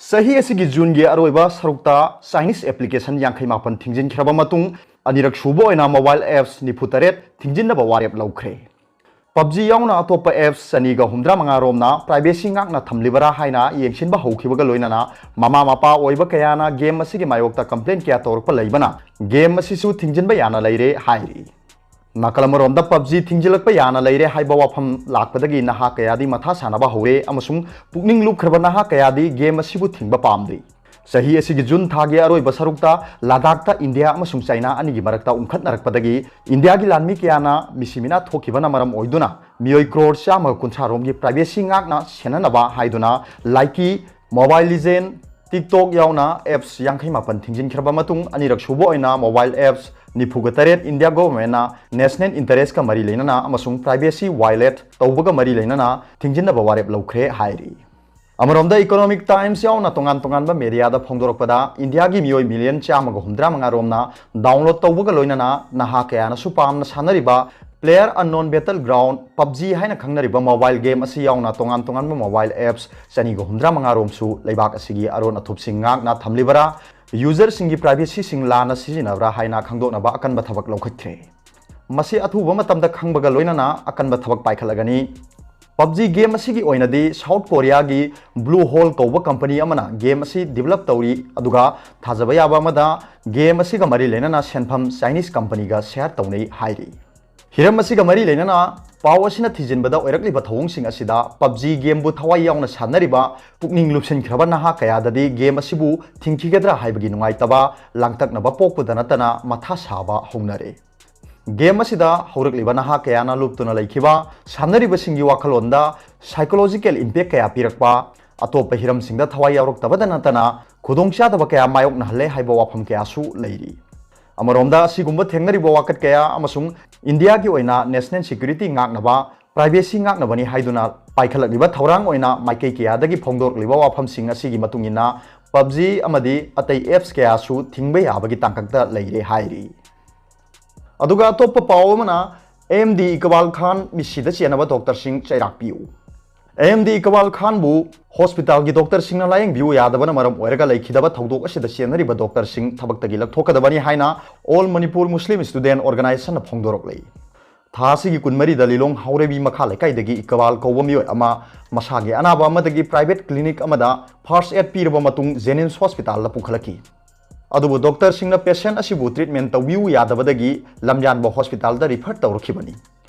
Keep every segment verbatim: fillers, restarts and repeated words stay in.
ꯆꯍꯤ ꯑꯁꯤꯒꯤ ꯖꯨꯟꯒꯤ ꯑꯔꯣꯏꯕ ꯁꯔꯨꯛꯇ Chinese application ꯌꯥꯡꯈꯩ ꯃꯥꯄꯟ ꯊꯤꯡꯖꯤꯟꯈ꯭ꯔꯕ ꯃꯇꯨꯡ, ꯑꯅꯤꯔꯛ ꯁꯨꯕ ꯑꯣꯏꯅ mobile apps ꯅꯤꯐꯨ ꯇꯔꯦꯠ ꯊꯤꯡꯖꯤꯟꯅꯕ ꯋꯥꯔꯦꯞ ꯂꯧꯈ꯭ꯔꯦ꯫ PUBG ꯌꯥꯎꯅ ꯑꯇꯣꯞꯄ apps ꯆꯅꯤꯒ ꯍꯨꯝꯗ꯭ꯔꯥ ꯃꯉꯥ ꯔꯣꯝꯅ privacy ꯉꯥꯛꯅ ꯊꯝꯂꯤꯕꯔꯥ ꯍꯥꯏꯅ ꯌꯦꯡꯁꯤꯟꯕ ꯍꯧꯈꯤꯕꯒ ꯂꯣꯏꯅꯅ, ꯃꯃꯥ ꯃꯄꯥ ꯑꯣꯏꯕ ꯀꯌꯥꯅ game ꯑꯁꯤꯒꯤ ꯃꯥꯌꯣꯛꯇ complaint ꯀꯌꯥ ꯇꯧꯔꯛꯄ ꯂꯩꯕꯅ, game ꯑꯁꯤꯁꯨ ꯊꯤꯡꯖꯤꯟꯕ ꯌꯥꯅ ꯂꯩꯔꯦ ꯍꯥꯏꯔꯤ꯫ ꯅꯥꯀꯜ ꯑꯃꯔꯣꯝꯗ, PUBG ꯊꯤꯡꯖꯤꯜꯂꯛꯄ ꯌꯥꯅ ꯂꯩꯔꯦ ꯍꯥꯏꯕ ꯋꯥꯐꯝ ꯂꯥꯛꯄꯗꯒꯤ ꯅꯍꯥ ꯀꯌꯥꯗꯤ ꯃꯊꯥ ꯁꯥꯅꯕ ꯍꯧꯔꯦ ꯑꯃꯁꯨꯡ ꯄꯨꯛꯅꯤꯡ ꯂꯨꯞꯈ꯭ꯔꯕ ꯅꯍꯥ ꯀꯌꯥꯗꯤ game ꯑꯁꯤꯕꯨ ꯊꯤꯡꯕ ꯄꯥꯝꯗ꯭ꯔꯤ꯫ ꯆꯍꯤ ꯑꯁꯤꯒꯤ ꯖꯨꯟ ꯊꯥꯒꯤ ꯑꯔꯣꯏꯕ ꯁꯔꯨꯛꯇ ꯂꯗꯥꯈꯇ ꯏꯟꯗꯤꯌꯥ ꯑꯃꯁꯨꯡ ꯆꯥꯏꯅꯥ ꯑꯅꯤꯒꯤ ꯃꯔꯛꯇ ꯎꯪꯈꯠꯅꯔꯛꯄꯗꯒꯤ ꯏꯟꯗꯤꯌꯥꯒꯤ ꯂꯥꯟꯃꯤ ꯀꯌꯥꯅ ꯃꯤꯁꯤ ꯃꯤꯅꯥ ꯊꯣꯛꯈꯤꯕꯅ ꯃꯔꯝ ꯑꯣꯏꯗꯨꯅ ꯃꯤꯑꯣꯏ ꯀ꯭ꯔꯣꯔ ꯆꯥꯝꯃꯒ ꯀꯨꯟꯊ꯭ꯔꯥ ꯔꯣꯝꯒꯤ privacy ꯉꯥꯛꯅ ꯁꯦꯟꯅꯅꯕ ꯍꯥꯏꯗꯨꯅ Likee, Mobile Legend, TikTok ꯌꯥꯎꯅ apps ꯌꯥꯡꯈꯩ ꯃꯥꯄꯟ ꯊꯤꯡꯖꯤꯟꯈ꯭ꯔꯕ ꯃꯇꯨꯡ, ꯑꯅꯤꯔꯛ ꯁꯨꯕ ꯑꯣꯏꯅ mobile apps ꯅꯤꯐꯨꯒ ꯇꯔꯦꯠ ꯏꯟꯗꯤꯌꯥ governmentꯅ national interestꯀ ꯃꯔꯤ ꯂꯩꯅꯅ ꯑꯃꯁꯨꯡ privacy violate ꯇꯧꯕꯒ ꯃꯔꯤ ꯂꯩꯅꯅ ꯊꯤꯡꯖꯤꯟꯅꯕ ꯋꯥꯔꯦꯞ ꯂꯧꯈ꯭ꯔꯦ ꯍꯥꯏꯔꯤ꯫ ꯑꯃꯔꯣꯝꯗ, Economic Times ꯌꯥꯎꯅ ꯇꯣꯉꯥꯟ ꯇꯣꯉꯥꯟꯕ mediaꯗ ꯐꯣꯡꯗꯣꯔꯛꯄꯗ, ꯏꯟꯗꯤꯌꯥꯒꯤ ꯃꯤꯑꯣꯏ ꯃꯤꯂꯤꯌꯟ ꯆꯥꯝꯃꯒ ꯍꯨꯝꯗ꯭ꯔꯥ ꯃꯉꯥ ꯔꯣꯝꯅ download ꯇꯧꯕꯒ ꯂꯣꯏꯅꯅ ꯅꯍꯥ ꯀꯌꯥꯅꯁꯨ ꯄꯥꯝꯅ ꯁꯥꯟꯅꯔꯤꯕ PlayerUnknown's Battleground, PUBG ꯍꯥꯏꯅ ꯈꯪꯅꯔꯤꯕ mobile game ꯑꯁꯤ ꯌꯥꯎꯅ ꯇꯣꯉꯥꯟ ꯇꯣꯉꯥꯟꯕ mobile apps ꯆꯅꯤꯒ ꯍꯨꯝꯗ꯭ꯔꯥ ꯃꯉꯥ ꯔꯣꯝꯁꯨ ꯂꯩꯕꯥꯛ ꯑꯁꯤꯒꯤ ꯑꯔꯣꯟ ꯑꯊꯨꯞꯁꯤꯡ ꯉꯥꯛꯅ ꯊꯝꯂꯤꯕꯔꯥ, userꯁꯤꯡꯒꯤ privacyꯁꯤꯡ ꯂꯥꯟꯅ ꯁꯤꯖꯤꯟꯅꯕ꯭ꯔꯥ ꯍꯥꯏꯅ ꯈꯪꯗꯣꯛꯅꯕ ꯑꯀꯟꯕ ꯊꯕꯛ ꯂꯧꯈꯠꯈ꯭ꯔꯦ꯫ ꯃꯁꯤ ꯑꯊꯨꯕ ꯃꯇꯝꯗ ꯈꯪꯕꯒ ꯂꯣꯏꯅꯅ ꯑꯀꯟꯕ ꯊꯕꯛ ꯄꯥꯏꯈꯠꯂꯒꯅꯤ꯫ PUBG game ꯑꯁꯤꯒꯤ ꯑꯣꯏꯅꯗꯤ South Koreaꯒꯤ Bluehole ꯀꯧꯕ company ꯑꯃꯅ game ꯑꯁꯤ develop ꯇꯧꯔꯤ, ꯑꯗꯨꯒ ꯊꯥꯖꯕ ꯌꯥꯕ ꯑꯃꯗ game ꯑꯁꯤꯒ ꯃꯔꯤ ꯂꯩꯅꯅ ꯁꯦꯟꯐꯝ Chinese companyꯒ share ꯇꯧꯅꯩ ꯍꯥꯏꯔꯤ꯫ ꯍꯤꯔꯝ ꯑꯁꯤꯒ ꯃꯔꯤ ꯂꯩꯅꯅ ꯄꯥꯎ ꯑꯁꯤꯅ ꯊꯤꯖꯤꯟꯕꯗ ꯑꯣꯏꯔꯛꯂꯤꯕ ꯊꯧꯑꯣꯡꯁꯤꯡ ꯑꯁꯤꯗ PUBG gameꯕꯨ ꯊꯋꯥꯏ ꯌꯥꯎꯅ ꯁꯥꯟꯅꯔꯤꯕ ꯄꯨꯛꯅꯤꯡ ꯂꯨꯞꯁꯤꯟꯈ꯭ꯔꯕ ꯅꯍꯥ ꯀꯌꯥꯗꯗꯤ game ꯑꯁꯤꯕꯨ ꯊꯤꯡꯈꯤꯒꯗ꯭ꯔꯥ ꯍꯥꯏꯕꯒꯤ ꯅꯨꯡꯉꯥꯏꯇꯕ, ꯂꯥꯡꯇꯛꯅꯕ ꯄꯣꯛꯄꯗ ꯅꯠꯇꯅ ꯃꯊꯥ ꯁꯥꯕ ꯍꯧꯅꯔꯦ꯫ Game ꯑꯁꯤꯗ ꯍꯧꯔꯛꯂꯤꯕ ꯅꯍꯥ ꯀꯌꯥꯅ ꯂꯨꯞꯇꯨꯅ ꯂꯩꯈꯤꯕ ꯁꯥꯟꯅꯔꯤꯕꯁꯤꯡꯒꯤ ꯋꯥꯈꯜꯂꯣꯟꯗ psychological impact ꯀꯌꯥ ꯄꯤꯔꯛꯄ, ꯑꯇꯣꯞꯄ ꯍꯤꯔꯝꯁꯤꯡꯗ ꯊꯋꯥꯏ ꯌꯥꯎꯔꯛꯇꯕꯗ ꯅꯠꯇꯅ ꯈꯨꯗꯣꯡꯆꯥꯗꯕ ꯀꯌꯥ ꯃꯥꯌꯣꯛꯅꯍꯜꯂꯦ ꯍꯥꯏꯕ ꯋꯥꯐꯝ ꯀꯌꯥꯁꯨ ꯂꯩꯔꯤ꯫ ꯑꯃꯔꯣꯝꯗ, ꯑꯁꯤꯒꯨꯝꯕ ꯊꯦꯡꯅꯔꯤꯕ ꯋꯥꯀꯠ ꯀꯌꯥ ꯑꯃꯁꯨꯡ ꯏꯟꯗꯤꯌꯥꯒꯤ ꯑꯣꯏꯅ national security ꯉꯥꯛꯅꯕ, privacy ꯉꯥꯛꯅꯕꯅꯤ ꯍꯥꯏꯗꯨꯅ ꯄꯥꯏꯈꯠꯂꯛꯂꯤꯕ ꯊꯧꯔꯥꯡ ꯑꯣꯏꯅ ꯃꯥꯏꯀꯩ ꯀꯌꯥꯗꯒꯤ ꯐꯣꯡꯗꯣꯔꯛꯂꯤꯕ ꯋꯥꯐꯝꯁꯤꯡ ꯑꯁꯤꯒꯤ ꯃꯇꯨꯡ ꯏꯟꯅ, PUBG ꯑꯃꯗꯤ ꯑꯇꯩ apps ꯀꯌꯥꯁꯨ ꯊꯤꯡꯕ ꯌꯥꯕꯒꯤ ꯇꯥꯡꯀꯛꯇ ꯂꯩꯔꯦ ꯍꯥꯏꯔꯤ꯫ ꯑꯗꯨꯒ ꯑꯇꯣꯞꯄ ꯄꯥꯎ ꯑꯃꯅ, AMD Iqbal Khan ꯃꯤꯁꯤꯗ ꯆꯦꯟꯅꯕ doctorꯁꯤꯡ ꯆꯩꯔꯥꯛ ꯄꯤꯌꯨ꯫ ꯑꯦ ꯑꯦꯝ ꯗꯤ ꯏꯀꯕꯥꯜ ꯈꯥꯟꯕꯨ ꯍꯣꯁꯄꯤꯇꯥꯜꯒꯤ ꯗꯣꯛꯇꯔꯁꯤꯡꯅ ꯂꯥꯌꯦꯡꯕꯤꯌꯨ ꯌꯥꯗꯕꯅ ꯃꯔꯝ ꯑꯣꯏꯔꯒ ꯂꯩꯈꯤꯗꯕ ꯊꯧꯗꯣꯛ ꯑꯁꯤꯗ ꯆꯦꯟꯅꯔꯤꯕ ꯗꯣꯛꯇꯔꯁꯤꯡ ꯊꯕꯛꯇꯒꯤ ꯂꯧꯊꯣꯛꯀꯗꯕꯅꯤ ꯍꯥꯏꯅ All Manipur Muslim Student Organizationꯅ ꯐꯣꯡꯗꯣꯔꯛꯂꯤ꯫ ꯊꯥ ꯑꯁꯤꯒꯤ ꯀꯨꯟꯃꯔꯤꯗ ꯂꯤꯂꯣꯡ ꯍꯥꯎꯔꯩꯕꯤ ꯃꯈꯥ ꯂꯩꯀꯥꯏꯗꯒꯤ ꯏꯀꯕꯥꯜ ꯀꯧꯕ ꯃꯤꯑꯣꯏ ꯑꯃ ꯃꯁꯥꯒꯤ ꯑꯅꯥꯕ ꯑꯃꯗꯒꯤ private clinic ꯑꯃꯗ first aid ꯄꯤꯔꯕ ꯃꯇꯨꯡ Jennings ꯍꯣꯁꯄꯤꯇꯥꯜꯗ ꯄꯨꯈꯠꯂꯛꯈꯤ꯫ ꯑꯗꯨꯕꯨ ꯗꯣꯛꯇꯔꯁꯤꯡꯅ patient ꯑꯁꯤꯕꯨ treatment ꯇꯧꯕꯤꯌꯨ ꯌꯥꯗꯕꯗꯒꯤ ꯂꯝꯌꯥꯟꯕ ꯍꯣꯁꯄꯤꯇꯥꯜꯗ refer ꯇꯧꯔꯛꯈꯤꯕꯅꯤ꯫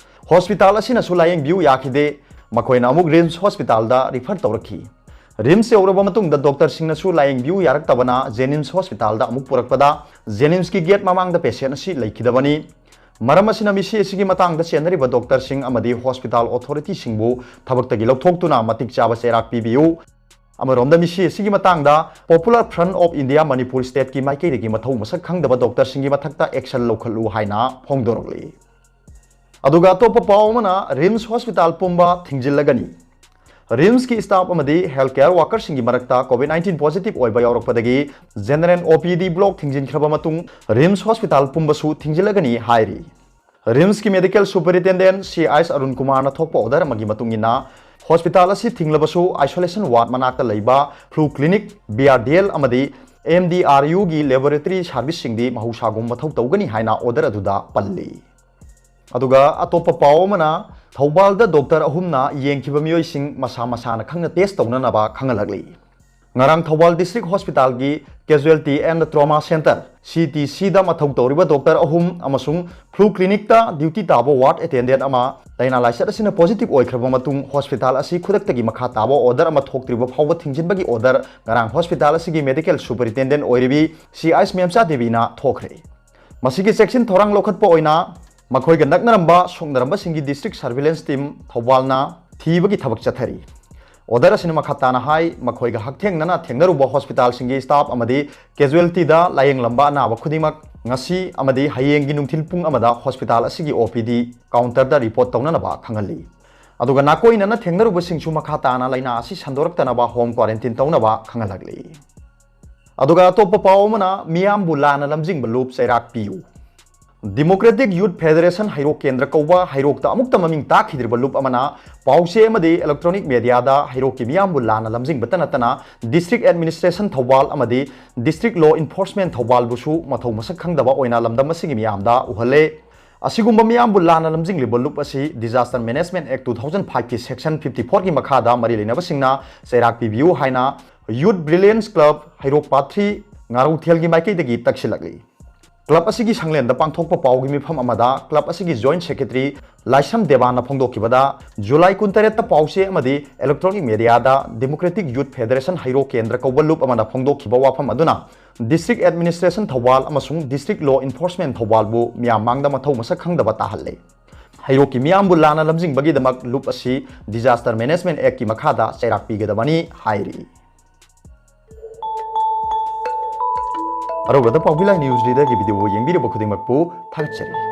ꯍꯣꯁꯄꯤꯇꯥꯜ ꯑꯁꯤꯅꯁꯨ ꯂꯥꯌꯦꯡꯕꯤꯌꯨ ꯌꯥꯈꯤꯗꯦ꯫ ꯃꯈꯣꯏꯅ ꯑꯃꯨꯛ RIMS ꯍꯣꯁꯄꯤꯇꯥꯜꯗ refer ꯇꯧꯔꯛꯈꯤ꯫ RIMS ꯌꯧꯔꯕ ꯃꯇꯨꯡꯗ ꯗꯣꯛꯇꯔꯁꯤꯡꯅꯁꯨ ꯂꯥꯌꯦꯡꯕꯤꯌꯨ ꯌꯥꯔꯛꯇꯕꯅ Jennings ꯍꯣꯁꯄꯤꯇꯥꯜꯗ ꯑꯃꯨꯛ ꯄꯨꯔꯛꯄꯗ Jenningsꯀꯤ gate ꯃꯃꯥꯡꯗ patient ꯑꯁꯤ ꯂꯩꯈꯤꯗꯕꯅꯤ꯫ ꯃꯔꯝ ꯑꯁꯤꯅ ꯃꯤꯁꯤ ꯑꯁꯤꯒꯤ ꯃꯇꯥꯡꯗ ꯆꯦꯟꯅꯔꯤꯕ ꯗꯣꯛꯇꯔꯁꯤꯡ ꯑꯃꯗꯤ ꯍꯣꯁꯄꯤꯇꯥꯜ ꯑꯣꯊꯣꯔꯤꯇꯤꯁꯤꯡꯕꯨ ꯊꯕꯛꯇꯒꯤ ꯂꯧꯊꯣꯛꯇꯨꯅ ꯃꯇꯤꯛ ꯆꯥꯕ ꯆꯩꯔꯥꯛ ꯄꯤꯕꯤꯌꯨ꯫ ꯑꯃꯔꯣꯝꯗ ꯃꯤꯁꯤ ꯑꯁꯤꯒꯤ ꯃꯇꯥꯡꯗ Popular Front of India Manipur Stateꯀꯤ ꯃꯥꯏꯀꯩꯗꯒꯤ ꯃꯊꯧ ꯃꯁꯛ ꯈꯪꯗꯕ ꯗꯣꯛꯇꯔꯁꯤꯡꯒꯤ ꯃꯊꯛꯇ action ꯂꯧꯈꯠꯂꯨ ꯍꯥꯏꯅ ꯐꯣꯡꯗꯣꯔꯛꯂꯤ꯫ ꯑꯗꯨꯒ ꯑꯇꯣꯞꯄ ꯄꯥꯎ ꯑꯃꯅ RIMS ꯍꯣꯁꯄꯤꯇꯥꯜ ꯄꯨꯝꯕ ꯊꯤꯡꯖꯤꯜꯂꯒꯅꯤ꯫ RIMSꯀꯤ staff ꯑꯃꯗꯤ health care workerꯁꯤꯡꯒꯤ ꯃꯔꯛꯇ COVID nineteen positive ꯑꯣꯏꯕ ꯌꯥꯎꯔꯛꯄꯗꯒꯤ general OPD block ꯊꯤꯡꯖꯤꯟꯈ꯭ꯔꯕ ꯃꯇꯨꯡ RIMS ꯍꯣꯁꯄꯤꯇꯥꯜ ꯄꯨꯝꯕꯁꯨ ꯊꯤꯡꯖꯤꯜꯂꯒꯅꯤ ꯍꯥꯏꯔꯤ꯫ RIMSꯀꯤ medical superintendent ꯁꯤ ꯑꯥꯏꯁ ꯑꯔꯨꯟ ꯀꯨꯃꯥꯔꯅ ꯊꯣꯛꯄ order ꯑꯃꯒꯤ ꯃꯇꯨꯡ ꯏꯟꯅ ꯍꯣꯁꯄꯤꯇꯥꯜ ꯑꯁꯤ ꯊꯤꯡꯂꯕꯁꯨ isolation ward ꯃꯅꯥꯛꯇ ꯂꯩꯕ flu clinic, BRDL ꯑꯃꯗꯤ MDRUꯒꯤ laboratory serviceꯁꯤꯡꯗꯤ ꯃꯍꯧꯁꯥꯒꯨꯝ ꯃꯊꯧ ꯇꯧꯒꯅꯤ ꯍꯥꯏꯅ order ꯑꯗꯨꯗ ꯄꯜꯂꯤ꯫ ꯑꯗꯨꯒ ꯑꯇꯣꯞꯄ ꯄꯥꯎ ꯑꯃꯅ ꯊꯧꯕꯥꯜꯗ ꯗꯣꯛꯇꯔ ꯑꯍꯨꯝꯅ ꯌꯦꯡꯈꯤꯕ ꯃꯤꯑꯣꯏꯁꯤꯡ ꯃꯁꯥ ꯃꯁꯥꯅ ꯈꯪꯅ test ꯇꯧꯅꯅꯕ ꯈꯪꯍꯜꯂꯛꯂꯤ꯫ ꯉꯔꯥꯡ Thoubal District Hospitalꯒꯤ Casualty and Trauma Center, CTCꯗ ꯃꯊꯧ ꯇꯧꯔꯤꯕ ꯗꯣꯛꯇꯔ ꯑꯍꯨꯝ ꯑꯃꯁꯨꯡ flu clinicꯇ duty ꯇꯥꯕ ward attendant ꯑꯃ ꯂꯥꯏꯅꯥ ꯂꯥꯏꯆꯠ ꯑꯁꯤꯅ positive ꯑꯣꯏꯈ꯭ꯔꯕ ꯃꯇꯨꯡ ꯍꯣꯁꯄꯤꯇꯥꯜ ꯑꯁꯤ ꯈꯨꯗꯛꯇꯒꯤ ꯃꯈꯥ ꯇꯥꯕ order ꯑꯃ ꯊꯣꯛꯇ꯭ꯔꯤꯕ ꯐꯥꯎꯕ ꯊꯤꯡꯖꯤꯟꯕꯒꯤ order ꯉꯔꯥꯡ ꯍꯣꯁꯄꯤꯇꯥꯜ ꯑꯁꯤꯒꯤ medical superintendent ꯑꯣꯏꯔꯤꯕꯤ ꯁꯤ ꯑꯥꯏꯁ ꯃꯦꯝꯆꯥ ꯗꯦꯕꯤꯅ ꯊꯣꯛꯈ꯭ꯔꯦ꯫ ꯃꯁꯤꯒꯤ ꯆꯦꯛꯁꯤꯟ ꯊꯧꯔꯥꯡ ꯂꯧꯈꯠꯄ ꯑꯣꯏꯅ ꯃꯈꯣꯏꯒ ꯅꯛꯅꯔꯝꯕ ꯁꯣꯛꯅꯔꯝꯕꯁꯤꯡꯒꯤ district surveillance team ꯊꯧꯕꯥꯜꯅ ꯊꯤꯕꯒꯤ ꯊꯕꯛ ꯆꯠꯊꯔꯤ꯫ Order ꯑꯁꯤꯅ ꯃꯈꯥ ꯇꯥꯅ ꯍꯥꯏ, ꯃꯈꯣꯏꯒ ꯍꯛꯊꯦꯡꯅꯅ ꯊꯦꯡꯅꯔꯨꯕ ꯍꯣꯁꯄꯤꯇꯥꯜꯁꯤꯡꯒꯤ staff ꯑꯃꯗꯤ casualtyꯗ ꯂꯥꯌꯦꯡꯂꯝꯕ ꯑꯅꯥꯕ ꯈꯨꯗꯤꯡꯃꯛ ꯉꯁꯤ ꯑꯃꯗꯤ ꯍꯌꯦꯡꯒꯤ ꯅꯨꯡꯊꯤꯜ ꯄꯨꯡ ꯑꯃꯗ ꯍꯣꯁꯄꯤꯇꯥꯜ ꯑꯁꯤꯒꯤ OPD counterꯗ report ꯇꯧꯅꯅꯕ ꯈꯪꯍꯜꯂꯤ꯫ ꯑꯗꯨꯒ ꯅꯥꯀꯣꯏꯅꯅ ꯊꯦꯡꯅꯔꯨꯕꯁꯤꯡꯁꯨ ꯃꯈꯥ ꯇꯥꯅ ꯂꯥꯏꯅꯥ ꯑꯁꯤ ꯁꯟꯗꯣꯔꯛꯇꯅꯕ home quarantine ꯇꯧꯅꯕ ꯈꯪꯍꯜꯂꯛꯂꯤ꯫ ꯑꯗꯨꯒ ꯑꯇꯣꯞꯄ ꯄꯥꯎ ꯑꯃꯅ ꯃꯤꯌꯥꯝꯕꯨ ꯂꯥꯟꯅ ꯂꯝꯖꯤꯡꯕ ꯂꯨꯞ ꯆꯩꯔꯥꯛ ꯄꯤꯌꯨ꯫ Democratic Youth Federation ꯍꯩꯔꯣꯛ ꯀꯦꯟꯗ꯭ꯔ ꯀꯧꯕ ꯍꯩꯔꯣꯛꯇ ꯑꯃꯨꯛꯇ ꯃꯃꯤꯡ ꯇꯥꯈꯤꯗ꯭ꯔꯤꯕ ꯂꯨꯞ ꯑꯃꯅ ꯄꯥꯎ ꯆꯦ ꯑꯃꯗꯤ electronic media ꯗ ꯍꯩꯔꯣꯛꯀꯤ ꯃꯤꯌꯥꯝꯕꯨ ꯂꯥꯟꯅ ꯂꯝꯖꯤꯡꯕꯇ ꯅꯠꯇꯅ District Administration ꯊꯧꯕꯥꯜ ꯑꯃꯗꯤ District Law Enforcement ꯊꯧꯕꯥꯜꯕꯨꯁꯨ ꯃꯊꯧ ꯃꯁꯛ ꯈꯪꯗꯕ ꯑꯣꯏꯅ ꯂꯝꯗꯝ ꯑꯁꯤꯒꯤ ꯃꯤꯌꯥꯝꯗ ꯎꯍꯜꯂꯦ꯫ ꯑꯁꯤꯒꯨꯝꯕ ꯃꯤꯌꯥꯝꯕꯨ ꯂꯥꯟꯅ ꯂꯝꯖꯤꯡꯂꯤꯕ ꯂꯨꯞ ꯑꯁꯤ Disaster Management Act two thousand five ꯀꯤ Section fifty four ꯒꯤ ꯃꯈꯥꯗ ꯃꯔꯤ ꯂꯩꯅꯕꯁꯤꯡꯅ ꯆꯩꯔꯥꯛ ꯄꯤꯕꯤꯌꯨ ꯍꯥꯏꯅ Youth Brilliance Club ꯍꯩꯔꯣꯛ ꯄꯥꯠ ꯊ꯭ꯔꯤ ꯉꯥꯔꯧꯊꯦꯜꯒꯤ ꯃꯥꯏꯀꯩꯗꯒꯤ ꯇꯛꯁꯤꯜꯂꯛꯂꯤ꯫ ꯀ꯭ꯂꯕ ꯑꯁꯤꯒꯤ ꯁꯪꯂꯦꯟꯗ ꯄꯥꯡꯊꯣꯛꯄ ꯄꯥꯎꯒꯤ ꯃꯤꯐꯝ ꯑꯃꯗ ꯀ꯭ꯂꯕ ꯑꯁꯤꯒꯤ Joint Secretary ꯂꯥꯏꯁ꯭ꯔꯝ ꯗꯦꯕꯥꯅ ꯐꯣꯡꯗꯣꯛꯈꯤꯕꯗ, ꯖꯨꯂꯥꯏ ꯀꯨꯟꯇꯔꯦꯠꯇ ꯄꯥꯎꯆꯦ ꯑꯃꯗꯤ electronic media ꯗ Democratic Youth Federation ꯍꯩꯔꯣꯛ ꯀꯦꯟꯗ꯭ꯔ ꯀꯧꯕ ꯂꯨꯞ ꯑꯃꯅ ꯐꯣꯡꯗꯣꯛꯈꯤꯕ ꯋꯥꯐꯝ ꯑꯗꯨꯅ District Administration ꯊꯧꯕꯥꯜ ꯑꯃꯁꯨꯡ District Law Enforcement ꯊꯧꯕꯥꯜꯕꯨ ꯃꯤꯌꯥꯝ ꯃꯥꯡꯗ ꯃꯊꯧ ꯃꯁꯛ ꯈꯪꯗꯕ ꯇꯥꯍꯜꯂꯦ꯫ ꯍꯩꯔꯣꯛꯀꯤ ꯃꯤꯌꯥꯝꯕꯨ ꯂꯥꯟꯅ ꯂꯝꯖꯤꯡꯕꯒꯤꯗꯃꯛ ꯂꯨꯞ ꯑꯁꯤ Disaster Management Act ꯀꯤ ꯃꯈꯥꯗ ꯆꯩꯔꯥꯛ ꯄꯤꯒꯗꯕꯅꯤ ꯍꯥꯏꯔꯤ꯫ ꯑꯔꯣꯏꯕꯗ ꯄꯥꯎꯕꯤ ꯂꯥꯏ ꯅ꯭ꯌꯨꯁ ꯂꯤꯗꯔꯒꯤ ꯚꯤꯗꯤꯑꯣ ꯌꯦꯡꯕꯤꯔꯤꯕ ꯈꯨꯗꯤꯡꯃꯛꯄꯨ ꯊꯥꯒꯠꯆꯔꯤ꯫